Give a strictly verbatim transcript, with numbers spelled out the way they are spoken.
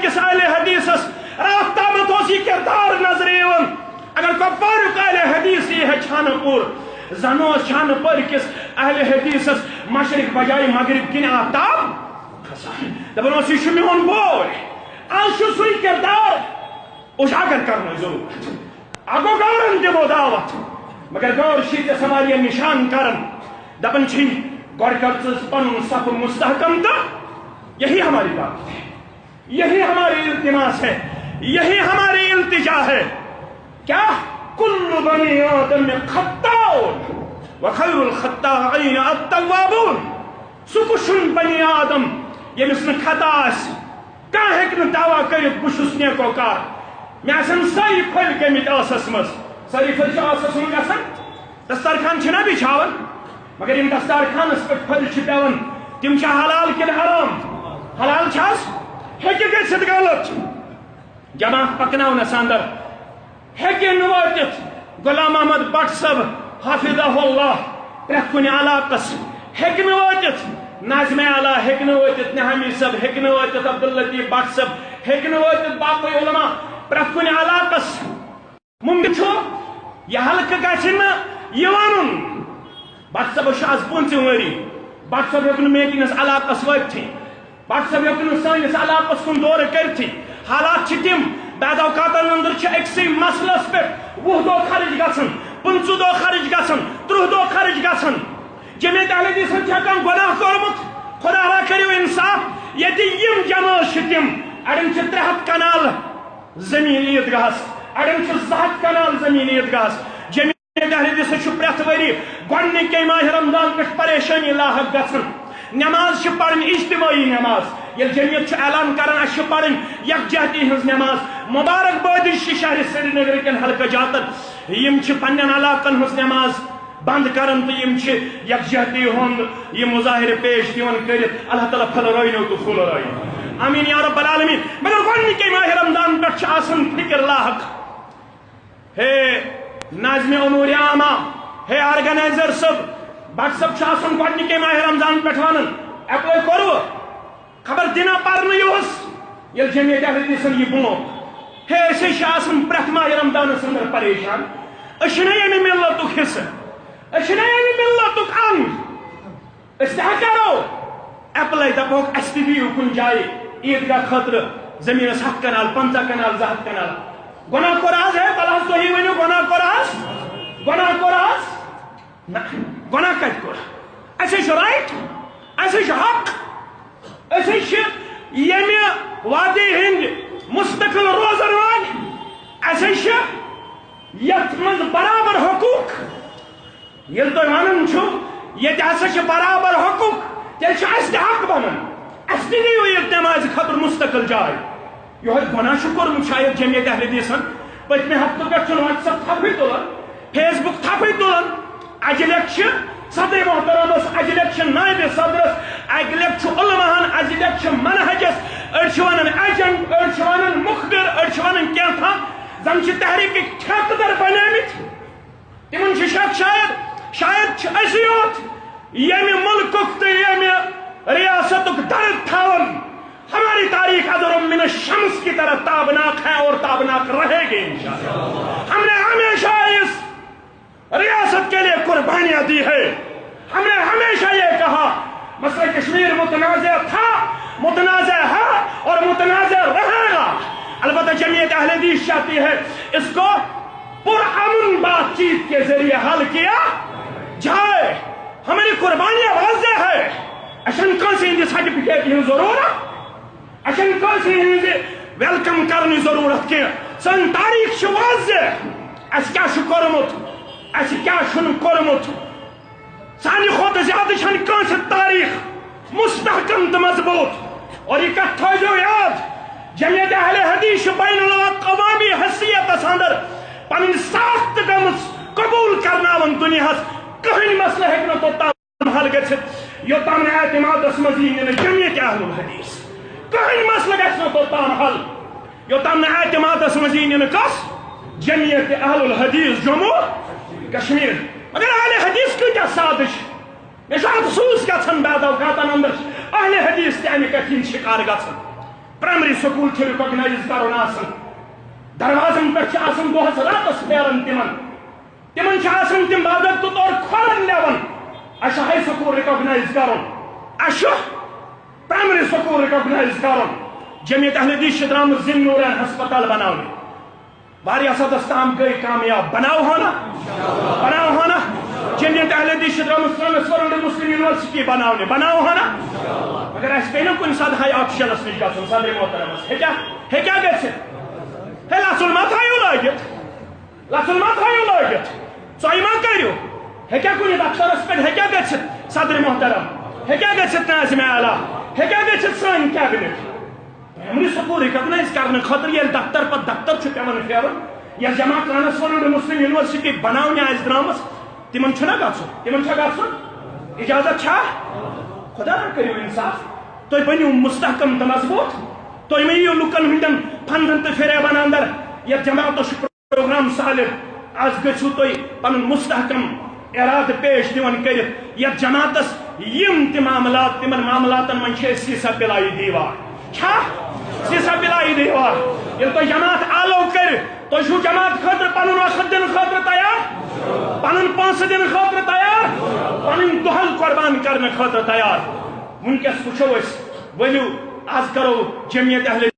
کس اہل حدیثس راتھ تامتھ اوس یہ کردار نظر یوان۔ اگر کپوارک اہل حدیث یہ ہے چھانہ پور، زن اوس چھانہ پور کس اہل حدیثس مشرق بجائے مغرب کن آفتاب کھسان۔ دپان اوس، یہ چھ میون بوے، از چھ سُے کردار اجاگر کرنٕچ ضرورت۔ اگوگارن دمو دعوت، مگر گور شیت سوارین نشان کرن، دپان چھ، گۄڈٕ کر ژٕ پنُن صف مستحکم تہٕ یہی ہماری دعوت ہے۔ یہی ہماری التماس ہے، یہی ہماری التجا ہے۔ کیا؟ کل بنی آدم خطاء و خیر الخطائین التوابون۔ سُہ کُس چھُنہٕ بنی آدم ییٚمِس نہٕ خطا آسہِ؟ کانٛہہ ہیٚکہِ نہٕ دعویٰ کٔرِتھ، بہٕ چھُس نیکوکار۔ مےٚ آسن سٲری پھٔلۍ گٔمٕتۍ ٲسس منٛز۔ سٲری پھٔلۍ چھِ ٲسس منٛز گژھان؟ دسترخوان چھِنہ بِچھاوان؟ مگر یِم دسترخوانس پٮ۪ٹھ پھٔلۍ چھِ پٮ۪وان، تِم چھِ حلال کِنہٕ حرام؟ حلال چھِ حظ؟ ہیٚکہِ گٔژھِتھ غلط۔ جماعت پکناونس اندر ہیٚکہِ نہٕ وٲتِتھ۔ غلام محمد بٹ صٲب حفظہ اللہ پرٛٮ۪تھ کُنہِ علاقس ہیٚکہِ نہٕ وٲتِتھ، ناظم اعلیٰ ہیٚکہِ نہٕ وٲتِتھ، نہامی صٲب ہیٚکہِ نہٕ وٲتِتھ، عبداللطیف بٹ صٲب ہیٚکہِ نہٕ وٲتِتھ، باقٕے علماء پرٛٮ۪تھ کُنہِ علاقس۔ ممکن چھُ یہ حلقہٕ گژھِ نہٕ یہِ ونُن، بٹ صٲبس چھُ از پٕنٛژٕہ ؤری، بٹ صٲب ہیوٚک نہٕ مےٚ کِنس علاقس وٲتتھٕے، بٹ صٲب ہیوٚک نہٕ سٲنِس علاقس کُن دورٕ کٔرتھٕے۔ حالات چھِ تِم، بعض اوقاتن اندر چھِ أکسٕے مسلس پٮ۪ٹھ وُہ دۄہ خرٕچ گژھان، پٕنٛژٕہ دۄہ خرٕچ گژھان، ترٕٛہ دۄہ خرٕچ گژھان۔ جمعیت اہل حدیثن چھِ کانٛہہ گۄناہ کوٚرمُت؟ خدا را کٔرِو انصاف۔ ییٚتہِ یِم جمٲژ چھِ تِم، اڑٮ۪ن چھِ ترٛےٚ ہتھ کنال زمین عیدگاہس، اڑٮ۪ن چھِ زٕ ہتھ کنال زمین عیدگاہس۔ جمعیت اہل حدیثس چھُ پرٛٮ۪تھ ؤری گۄڈنِکے ماہِ رمضان پٮ۪ٹھ پریشٲنی لاحق گژھان۔ نماز چھِ پرٕنۍ اجتماعی نماز۔ ییٚلہِ جمعیت چھُ اعلان کران، اسہِ چھِ پرٕنۍ یکجہتی ہٕنٛز نماز۔ مبارک بٲدی چھِ شہرِ سرینگر کٮ۪ن حلقہٕ جاتن، یِم چھِ پننٮ۪ن علاقن ہٕنٛز نماز بند کران تہٕ یِم چھِ یکجہتی ہُنٛد یہِ مظاہرٕ پیش دِوان کٔرِتھ۔ اللہ تعالیٰ پھٔلرٲینو تہٕ پھُلرٲینو۔ آمین یا رب العالمین۔ مگر گۄڈنِکے ماہِ رمضان پٮ۪ٹھ چھِ آسان فکر لاحق۔ ہے ناظم امور عامہ، ہے آرگنائزر صٲب، بٹ صٲب چھُ آسان گۄڈنِکے ماہِ رمضان پٮ۪ٹھ ونان، ایپلاے کوٚروٕ؟ خبر دِنا پرنہٕ یُہُس، ییٚلہِ جمعیت اہل حدیثن یہِ برونٛہہ۔ ہے، أسۍ ہے چھِ آسان پرٛٮ۪تھ ماہِ رمضانس اندر پریشان۔ أسۍ چھِنہ ییٚمہِ ملتُک حصہٕ، أسۍ چھِنہ ییٚمہِ ملتُک انگ۔ أسۍ تہِ ہا کرو ایپلاے، دپہوکھ، اسہِ تہِ دِیِو کُنہِ جایہِ عیدگاہ خٲطرٕ زٔمیٖنس ہتھ کنال، پنٛژاہ کنال، زٕ ہتھ کنال۔ گۄناہ کوٚر از؟ ہے، تلہٕ حظ تُہی ؤنِو، گۄناہ کوٚر از؟ گۄناہ کوٚر از؟ نہ، گۄناہ کتہِ کوٚر؟ اسہِ ہے چھُ رایٹ، اسہِ ہے چھُ حق، أسۍ ہے چھِ ییٚمہِ وادی ہٕنٛدۍ مستقل روزن وٲلۍ، اسہِ ہے چھِ یتھ منٛز برابر حقوق۔ ییٚلہِ تُہۍ ونان چھِو، ییٚتہِ ہسا چھِ برابر حقوق، تیٚلہِ چھُ اسہِ تہِ حق بنان، اسہِ تہِ دِیِو ییٚتہِ نمازِ خٲطرٕ مستقل جاے۔ یِہوٚے گۄناہ چھُ کوٚرمُت شاید جمعیت اہل حدیثن۔ پٔتمہِ ہفتہٕ پٮ۪ٹھ چھُنہٕ WhatsApp تھپھٕے تُلان، Facebook تھپھٕے تُلان۔ اجلک چھِ صدر محترمس، اجلک چھِ نائب صدرس، اجلک چھُ علماہن، اجلک چھِ منہجس، أڑۍ چھِ ونان ایجنٹ، أڑۍ چھِ ونان مُخبر، أڑۍ چھِ ونان کینٛہہ تام۔ زن چھِ تحریکٕکۍ ٹھیکہٕ در بنیمٕتۍ۔ تِمن چھُ شک شاید، شاید چھِ أسۍ یوت ییٚمہِ مُلکُک تہٕ ییٚمہِ ریاستُک درد تھاوان۔ ہماری تاریخ اظہر من الشمس کی طرح تابناک ہے اور تابناک رہے گی انشاءاللہ۔ ہم نے ہمیشہ اس ریاست کے لیے قربانیاں دی ہے۔ ہم نے ہمیشہ یہ کہا، مسئلہ کشمیر متنازع تھا، متنازع ہے اور متنازع رہے گا۔ البتہ جمعیت اہل حدیث چاہتی ہے اس کو پرامن بات چیت کے ذریعے حل کیا جائے۔ ہماری قربانیاں واضح ہے، اسہِ چھنہٕ کٲنٛسہِ ہٕنٛدِ سرٹیفکیٹ ہٕنٛز ضروٗرت، اسہِ چھنہٕ کٲنٛسہِ ہٕنٛزِ ویلکم کرنٕچ ضروٗرت کینٛہہ۔ سٲنۍ تاریخ چھِ واضح، اسہِ کیٛاہ چھُ کوٚرمُت، اسہِ کیٛاہ چھُنہٕ کوٚرمُت۔ سانہِ کھۄتہٕ زیادٕ چھنہٕ کٲنٛسہِ تاریخ مستحکم تہٕ مضبوٗط۔ اور یہِ کتھ تھٲیزیو یاد، جمعیت اہل حدیث چھِ بین الاقوامی حیثیتس اندر پنٕنۍ ساخت گٔمٕژ قبوٗل کرناوان دُنیاہس۔ کٕہٕنۍ مسلہٕ ہیٚکہِ نہٕ توٚتام حل گٔژھِتھ، یوٚتام نہٕ اعتمادس منٛز یی نہٕ جمعیت اہل الحدیث۔ کٕہٕنۍ مسلہٕ گژھِ نہٕ توٚتام حل، یوٚتام نہٕ اعتمادس منٛز یی نہٕ کس؟ جمعیت اہل الحدیث جموں کشمیر۔ مگر اہل حدیث کۭتیاہ سادٕ چھِ۔ مےٚ چھُ افسوٗس گژھان، بعض اوقاتن اندر چھِ اہل حدیث تہِ امہِ کتھِ ہٕنٛدۍ شکار گژھان۔ پرائمری سکول چھُ ریکگنائز کرُن آسان۔ دروازن پٮ۪ٹھ چھِ آسان دۄہس راتس پھیران تِمن۔ تِمن چھِ آسان تِم باضٲبطہٕ طور کھۄرن نٮ۪وان۔ اَسہِ چھُ ہاے سکول ریکگنائز کرُن۔ اَسہِ چھُ پرائمری سکول ریکگنائز کرُن۔ جمعیت اہل حدیث چھِ درامٕژ ذی نورین ہسپتال بناونہِ۔ واریاہ حدس تام گٔے کامیاب۔ بناوہو نا؟ بناوہو نا؟ جمعیت اہل حدیث چھِ درامٕژ ٹرانسفر مسلم یونیورسٹی بناونہِ۔ بناوہو نا؟ مگر اَسہِ پیٚیہِ نہٕ کُنہِ ساتہٕ ہاے آفیشلس نِش گژھُن، صدر محترمس۔ ہیٚکیٛاہ، ہیٚکیٛاہ گٔژھِتھ؟ ہے، لژُن ما تھٲیِو لٲگِتھ؟ لژُن ما تھٲیِو لٲگِتھ؟ ژۄیہِ ما کٔرِو؟ ہیٚکیٛاہ کُنہِ دفترس پٮ۪ٹھ ہیٚکیٛاہ گٔژھِتھ صدر محترم؟ ہیٚکیٛاہ گٔژھِتھ ناظم اعلیٰ؟ ہیٚکیٛاہ گٔژھِتھ سٲنۍ کیبنٹ؟ پرائمری سکول ریکگنائز کرنہٕ خٲطرٕ ییٚلہِ دفتر پتہٕ دفتر چھُ پٮ۪وان پھیرُن، یا جماعت ٹرانسفر مسلم یونیورسٹی بناونہِ آسہِ درامٕژ، تِمن چھُنہ گژھُن؟ تِمن چھا گژھُن؟ اجازت چھا؟ خدا نہ کٔرِو انصاف۔ تُہۍ بٔنِو مستحکم تہٕ مضبوط۔ تُہۍ مہٕ یِیِو لُکن ہٕنٛدٮ۪ن پھندن تہٕ فریبن اندر۔ یتھ جماعتس چھُ پروگرام سالب۔ از گٔژھِو تُہۍ پنُن مستحکم ارادٕ پیش دِوان کٔرِتھ یتھ جماعتس۔ یِم تہِ معاملات، تِمن معاملاتن منٛز چھِ أسۍ سیسہ پلائی دیوار۔ چھا؟ سیسہ پلائی دیوار۔ ییٚلہِ تۄہہِ جماعت آلو کرِ، تُہۍ چھِو جماعت خٲطرٕ پنُن وقت دِنہٕ خٲطرٕ تیار، پنُن پونٛسہٕ دِنہٕ خٲطرٕ تیار، پنٕنۍ دۄہل قربان کرنہٕ خٲطرٕ تیار۔ وٕنکیٚس وٕچھو أسۍ، ؤلِو از کرو جمعیت اہل